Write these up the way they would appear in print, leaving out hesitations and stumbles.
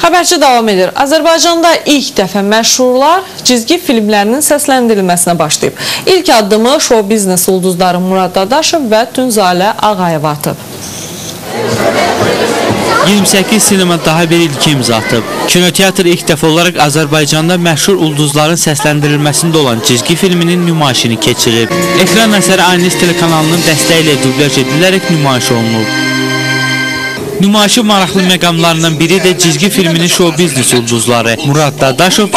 Xəbərçi davam edir. Azərbaycanda ilk dəfə məşhurlar cizgi filmlərinin səsləndirilməsinə başlayıb. İlk addımı şou-biznes ulduzları Murad Dadaşov və Tünzalə Ağayeva atıb. 28 sinema daha bir ilk imza atıb. Kinoteatr ilk dəfə olaraq Azərbaycanda məşhur ulduzların səsləndirilməsində olan cizgi filminin nümayişini keçirib. Ekran əsəri Aynis telekanalının dəstəyi ilə dublyaj edilərək nümayiş olunub. Nümayişin maraqlı məqamlarından biri də cizgi filminin şou-biznes ulduzları Murad Dadaşov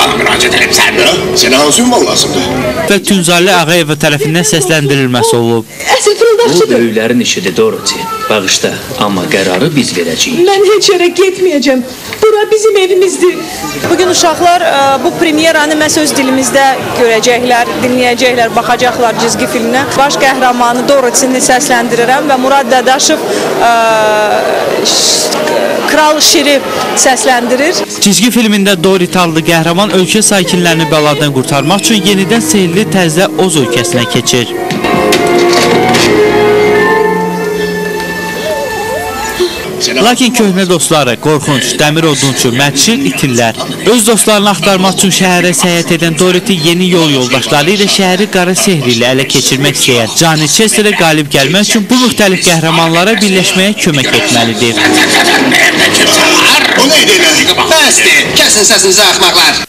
və Tünzalə Ağayeva tərəfindən səsləndirilməsi olub. Əsl fırıldaqçıdır. Bu böyüklərin işidir, Dorothy. Bağışla, amma qərarı biz verəcəyik. Mən heç yerə getməyəcəm. Bura bizim evimizdir. Bugün uşaqlar bu premyeranı məhz öz dilimizdə görəcəklər, dinləyəcəklər, baxacaqlar cizgi filminə. Baş qəhrəmanı Dorothy'ni səsləndirirəm və Murad Dadaşov Kral Şiri səsləndirir. Cizgi filmində Dorothy adlı qəhrəman ölkə sakinlərini bəladan qurtarmaq üçün yenidən sehirli tərzdə Oz ölkəsinə keçir. Lakin köhnə dostları, qorxunc, dəmir odunçu, mətşil itirlər. Öz dostlarını axtarmaq üçün şəhərə səyahət edən Dorothy yeni yol yoldaşları ilə şəhəri qara sehri ilə ələ keçirmək istəyən Cani Chesterə qalib gəlmək üçün bu müxtəlif qəhrəmanlara birləşməyə kömək etməlidir. O neydi elə? Bəsdir, kəsin səsinizi axmaqlar.